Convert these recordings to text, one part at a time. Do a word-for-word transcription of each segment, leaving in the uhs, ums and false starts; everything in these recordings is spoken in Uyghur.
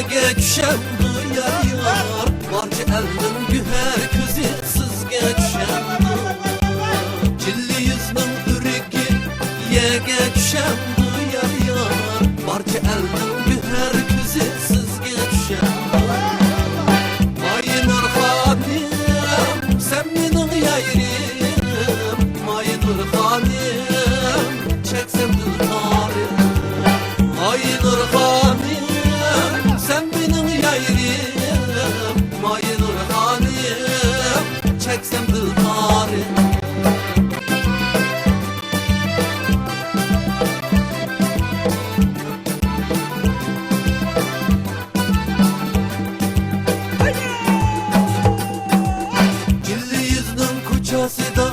يەرگە چۈشەمدۇ يار يار، بارچە ئەلنىڭ گۆھەر كۆزى سىزگە چۈشەمدۇ؟ جىللە يۈزنىڭ ئۆرۈكى يەرگە چۈشەمدۇ يار يار، بارچە ئەلنىڭ گۆھەر كۆزى سىزگە چۈشەمدۇ؟ ماينۇر خانىم، سەن مېنىڭ يايرىم، ماينۇر خانىم، چەكسەم دىلتارىم. ماينۇر خانىم، سەن مېنىڭ يايرىم، ماينۇر خانىم، چەكسەم دىلتارىم. جىللە يۈزنىڭ كوچاسىدا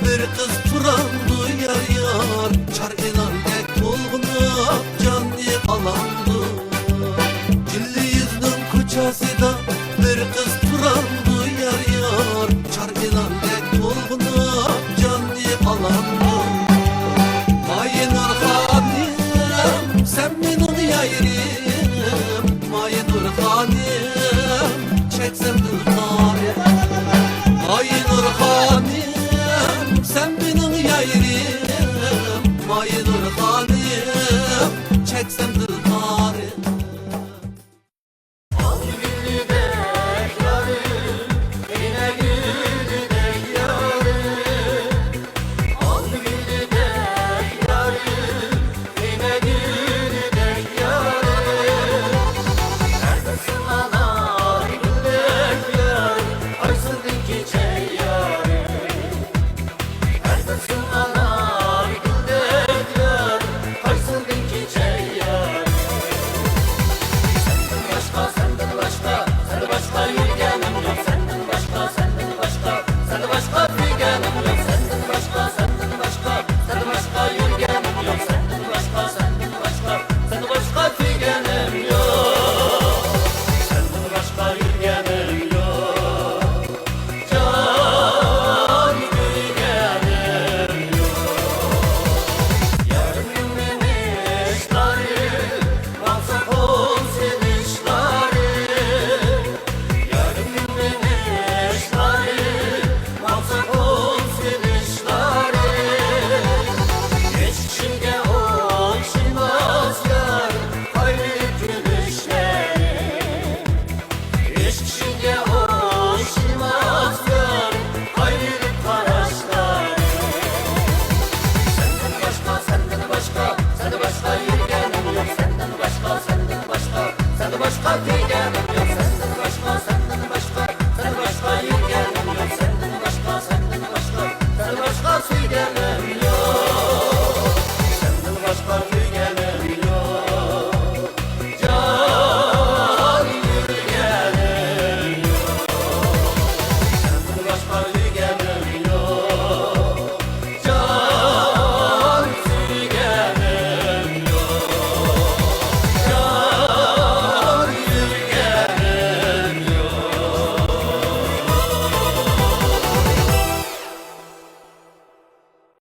بىر قىز تۇرامدۇ يار يار، چار ئېلاندەك تولغىنىپ جاننى ئالامدۇ. جىللە يۈزنىڭ كوچاسىدا بىر قىز تۇرامدۇ يار يار، چار ئېلاندەك تولغىنىپ جاننى ئالامدۇ. ماينۇر خانىم، سەن مېنىڭ يايرىم، ماينۇر خانىم، چەكسەم دىلتارىم. ماينۇر خانىم، سەن مېنىڭ يايرىم، ماينۇر خانىم.